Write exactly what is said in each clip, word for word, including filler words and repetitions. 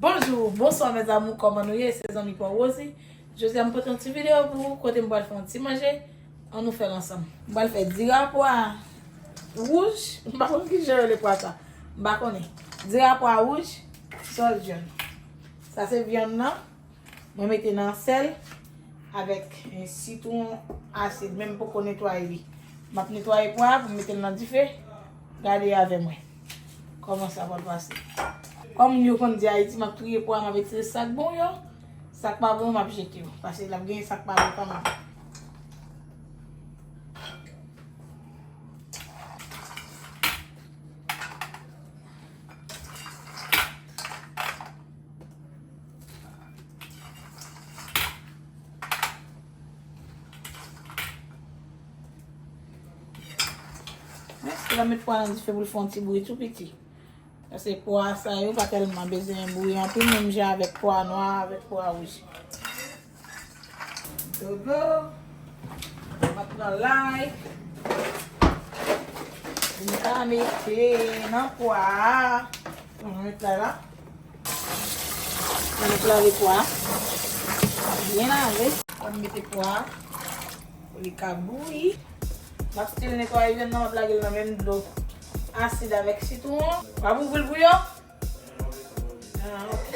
Bonjou, bonswa mes amours, kòman nou ye? Se zanmi pa w Rosie. Jodi a m pote yon ti videyo pou ou kote m pral fè yon ti manje. Ann nou fè l ansanm. M pral fè dira pwa wouj. M pa konn kijan yo rele pwa sa. M pa konnen. Dira pwa wouj, sòs jòn. Sa se vyann nan. Mwen mete nan sèl avèk, eh, sitwon asid, men m poko netwaye li. M ap netwaye pwa a pou m mete l nan dife. Gade avè mwen kòman sa pral pase. Kòm moun yo konn di Ayiti, m ap touye pwa, m ap retire sa k bon yo, sa k pa bon, m ap jete yo. Paske l ap genyen sa k pa bon kanmenm. Mwen se la met pwa nan dife pou l fè yon ti bri tou piti. Paske pwa sa yo pa tèlman bezwen bouyi anpil, menm jan avèk pwa nwa, avèk pwa wouj. Dlo dlo. M ap pran lay. M ka mete nan pwa a. Mwen met lay la. Mwen met lave pwa a. Byen lave. Mwen mete pwa a. Pou li ka bouyi. M ap still netwaye vyann nan, m ap lage l nan menm dlo asid avèk sitwon. W ap ouvri l pou yo? Ah, ok.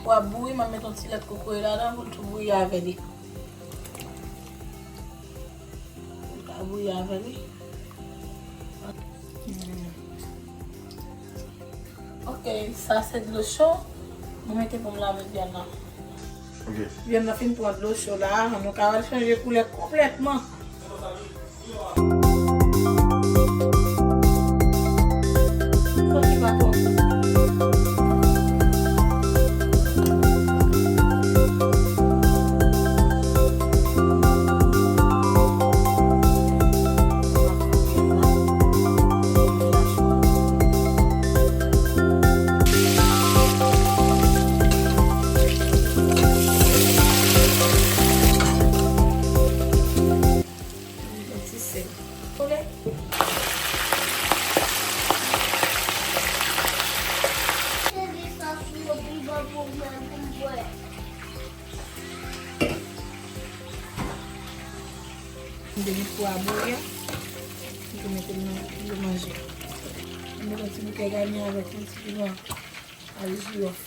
Pou ap bouyi, m ap met yon ti lèt kokoye ladan pou l tou bouyi avè li. Pou l ka bouyi avè li. Hmm. Ok, sa se dlo cho. Mwen mete pou m lave vyann nan. Ok. Vyann nan fin pran dlo cho la, nou ka wè l chanje koulè konplètman. Yon ti sèl. Kole. M te met pwa bouyi a. M te mete l nan dlo manje. M met yon ti boutèy ganyan avèk yon ti piman. Al jiròf.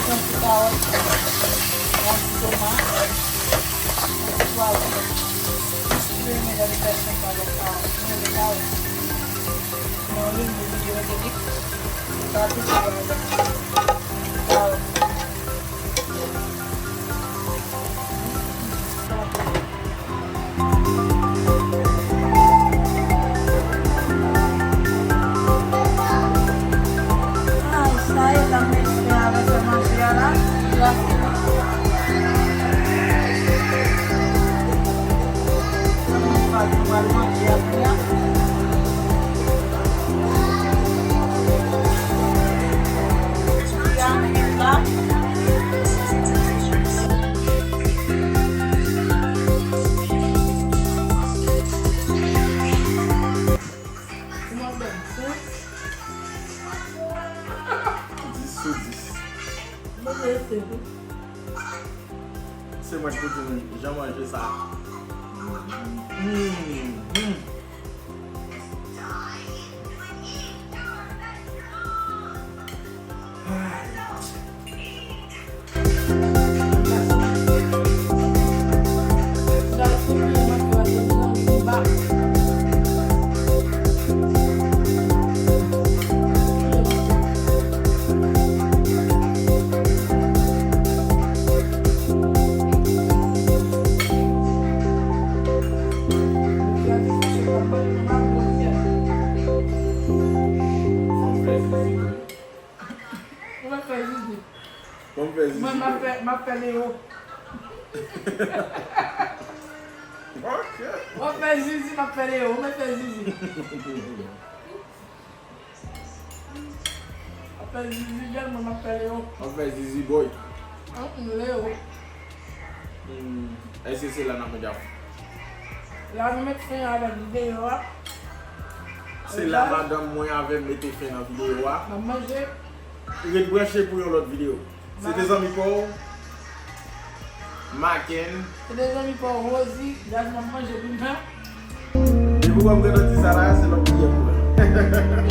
Yon ti kawòt, yon ti tomat, yon ti pwavwon. Mwen renmen jan li fè sanm avèk kawòt. Mwen renmen kawòt. Nan lwil, mwen oblije mete li. Sa tou sa avèk kawòt. Ay, sa e, la m met fè avèk fè manje a la, li la fini. Sa m pral, nou pral manje a kounye a. Se mwen ki pou di nou jan manje sa. Mm, mm. Ou va fè zizi. Bon, fè zizi. Mwen, m ap fè, m ap fè Leo. Ok. W ap fè zizi, m ap fè Leo. Mwen fè zizi. W ap fè zizi, gèl, mwen, m ap fè Leo. W ap fè zizi, boy. Hum, Leo. Hmm, èske se la n ap mete a? La nou met fen avèk videyo a. Se la madanm mwen avè m mete fen nan videyo a. N ap manje. Ret branche pou yon lòt videyo. Se te zanmi pa w, Maken. Se te zanmi pa w, Rosie. Gaz, n ap manje pou mwen. Depi w wè m gentan di sa la, se lòt kiyè m pran.